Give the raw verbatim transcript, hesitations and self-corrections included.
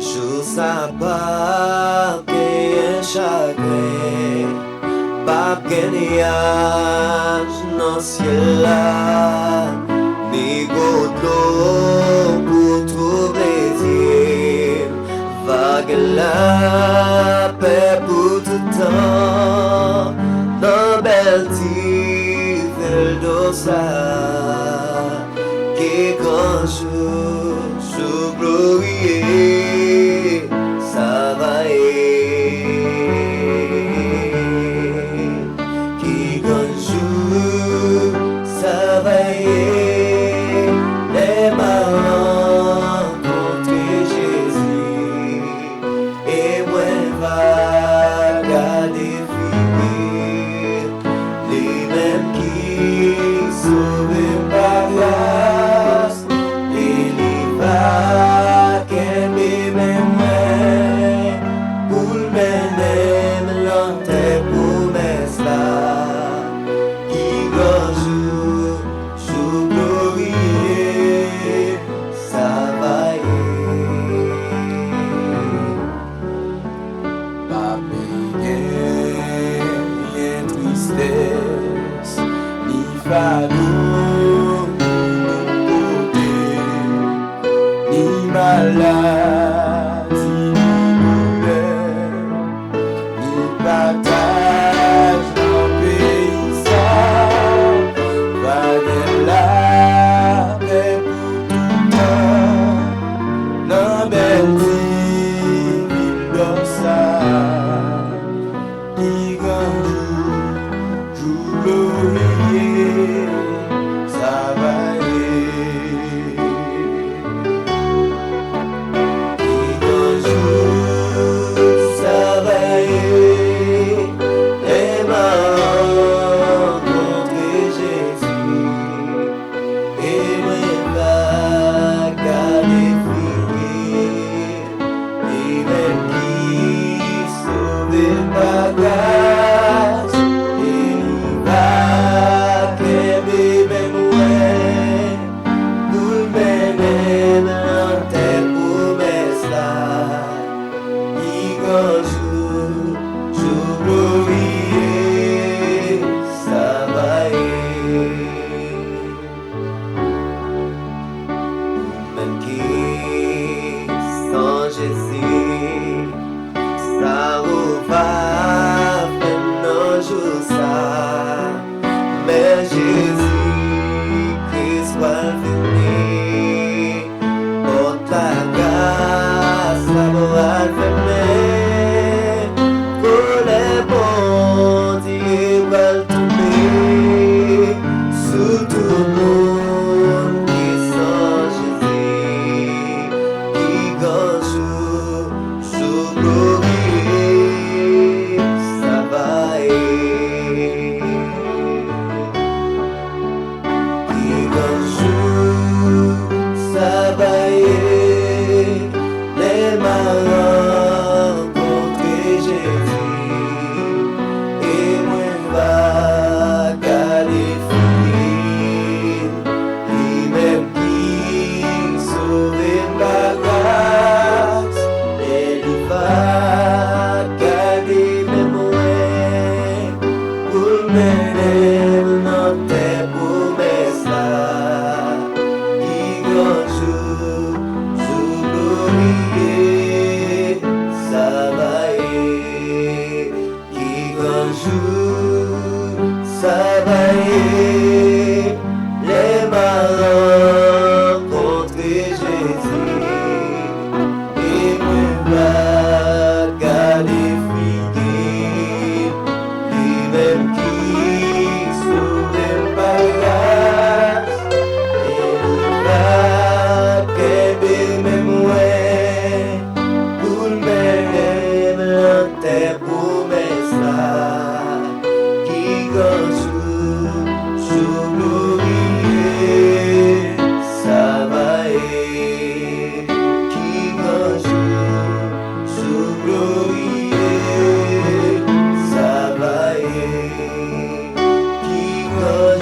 Jou sa p ap genyen chagren, p ap gen nyaj nan syèl la, ni gwo dlo pou twouble zye m. Va gen lapè pou tout tan nan bèl ti vil dous sa. Ki gran jou, jou gloriye, sa va ye. Ki gran jou, sa va ye, lè m a rankontre Jezi. E mwen va gade figi l, li menm ki sove m pa gras, e li va kenbe men mwen pou l mennen m nan tè pwomès la. Ki gran jou, jou gloriye, sa va ye. Pa p genyen tristès, ni fado pou nou pote, ni maladi, ni doulè. Li pataj nan peyi sa, va gen lapè pou tout tan, nan bèl ti vil dò sa. Ki gran jou, jou gloriye, sa va ye. Ki gran jou sa va ye, lè m a rankontre Jezi, e mwen va gade figi l, li menm ki sove m pa gras, e li va kenbe men mwen. Pou l mennen m nan tè pwomès la, ki gran jou, jou gloriye, sa va ye. Ou menm ki san Jezi, sa ou va fè m nan jou sa. Men Jezi Kris pral vini, pòt lagras la pral fèmen, kolè Bondye pral tonbe sou tout moun ki san Jezi. Ki gran jou, jou gloriye, sa va ye. Ki gran jou sa va ye, lè m a rankontre Jezi, e mwen va gade figi l, li menm ki sove m pa gras, e li va gade men mwen, pou l mennen m nan tè pwomès la. Ki gran jou, jou gloriye, sa va ye. Ki gran jou sa va ye, lè m a rankontre Jezi, e mwen va gade figi l, li menm ki sove m pa gras, e li va kenbe men mwen, pou l mennen m nan tè pwomès la. Ki gran jou, jou gloriye, sa va ye. Ki gran jou, jou gloriye, sa va ye. Ki gran